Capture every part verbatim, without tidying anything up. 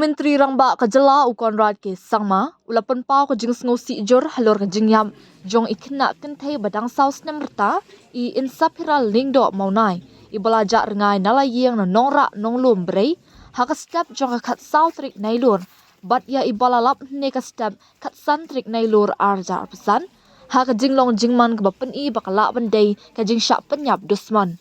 Myntri Rangbah ka jylla u Conrad K Sangma u la pynpaw ka jingsngewsih jur halor ka jingïap jong i khynnah kynthei ba dang saw snem rta, i Insaphiral Lyngdoh Mawnai, i ba la jah rngai na la ïing na Nongrah Nonglum Brei ha ka step jong ka khatsaw tarik Nailur, bad ïa i ba la lap hynne ka step khatsan tarik Nailur ar hajar arphew san, ha ka jinglong jingman kaba pyni ba ka lah ban dei ka jingshah pynïap dusmon.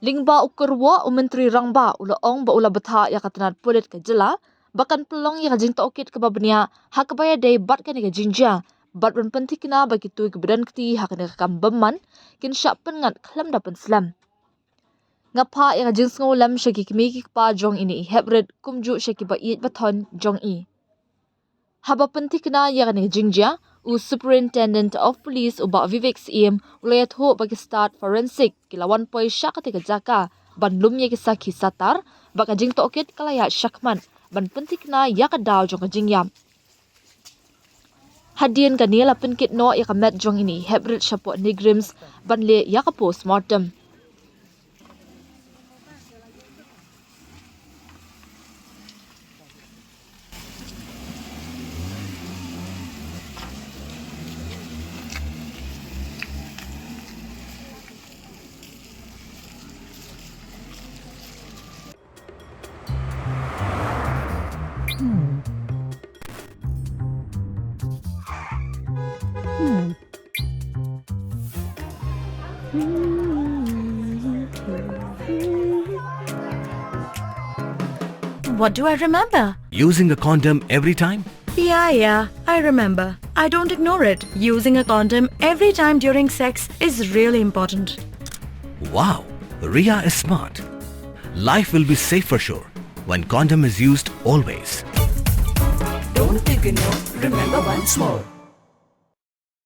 Lyngba u kyrwoh, u Myntri Rangbah u la ong ba u la bthah ïa ka tnat pulit ka jylla ba kan pynlong ïa ka jingtohkit kaba bniah ha kaba ïadei bad kane ka jingjia, bad ban pynthikna ba kito kiba don kti ha kane ka kam bymman kin shah pynngat khlem da pynslem. Nga phah ïa ka jingsngewlem sha ki kmie ki kpa jong ine i heprit kumjuh sha kiba ïeit ba thon jong i. Haba pynthikna ïa kane ka jingjia, u Superintendent of Police u Bah Vivek Syiem u la ïathuh ba ki stad forensic ki la wan poi sha katei ka jaka ban lum ïa ki sakhi satar, ba ka jingtohkit ka la ïaid shakhmat ban pynthikna ïa ka daw jong ka jingïap. Hadien kane la pynkit noh ïa ka met jong ine i heprit shapoh NEIGRIHMS ban leh ïa ka postmortem. What do I remember? Using a condom every time? Yeah, yeah, I remember. I don't ignore it. Using a condom every time during sex is really important. Wow, Ria is smart. Life will be safe for sure when condom is used always. Don't ignore, remember once more.